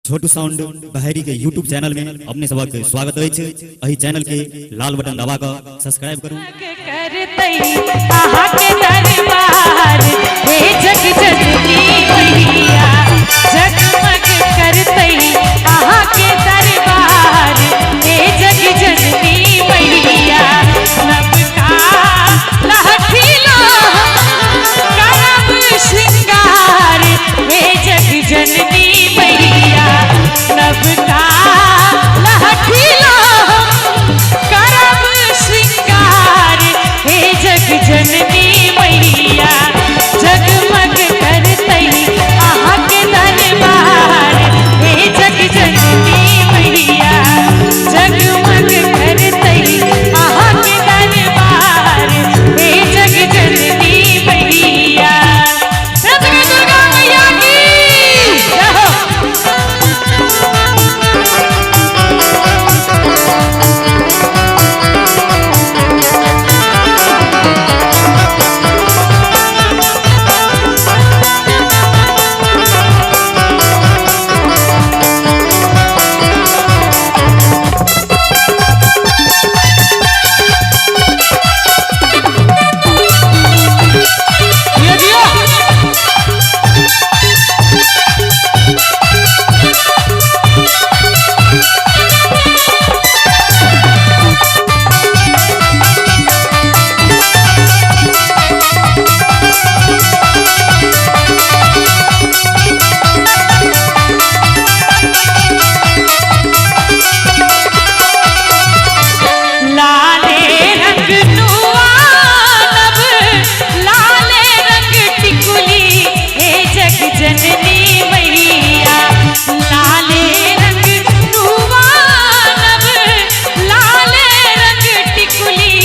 छोटू sound Baheri के YouTube channel में अपने सबक स्वागत अछि। एहि चैनल के लाल बटन दबा कऽ सब्सक्राइब करू। करतै अहाँ के दरबार हे जग जननी मैया, जगमग करतै अहाँ के दरबार हे जग जननी मैया। नबका लहठी लो करब श्रृंगार हे जग जननी मैया, नबका लहठी लो करब श्रृंगार हे जग जननी मैया, जगमग करतै अहाँ के दरबार हे जग जननी मैया, जगमग करतै अहाँ के दरबार हे जग जननी मैया। दुर्गा मैया की जय हो। जियो जियो। लाले रंग नुआनब, लाले रंग टिकुली हे जग जननी मैया, लाले रंग नुआनब, लाले रंग टिकुली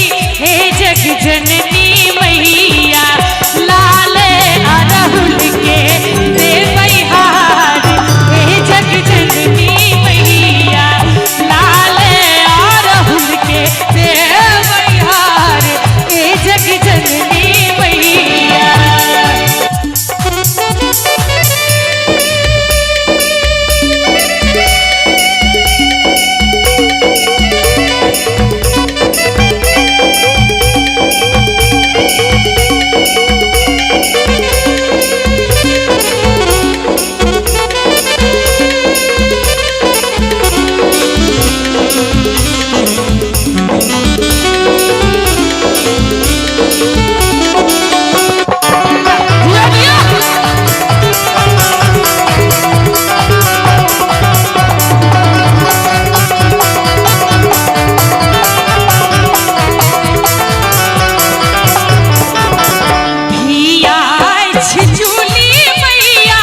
हे जग जननी मैया, लाले अरहुल के देबै हार हे जग जननी मैया, लाले अरहुल के देबै हार हे जग जननी मैया। जियो जियो। धिया छिचुली मैया,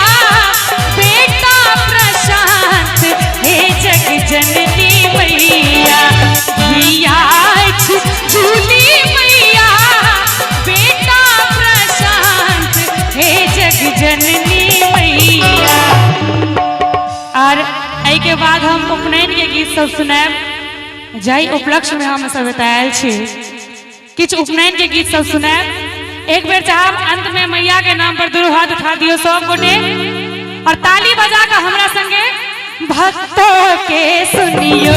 बेटा प्रशांत हे जग जननी मैया, धिया छिचुली मैया, बेटा प्रशांत हे जग जननी मैया। और एहि के बाद हम उपनयन के गीत सब सुनायब, जाहि उपलक्ष्य में हम सब एतऽ आयल छी। किछु उपनयन के गीत सब सुनायब। एक बेर चाहब अंत में मैया के नाम पर दुनू हाथ उठा दियौ सब गोटे और ताली बजा के हमरा संगे भक्तों के सुनियो।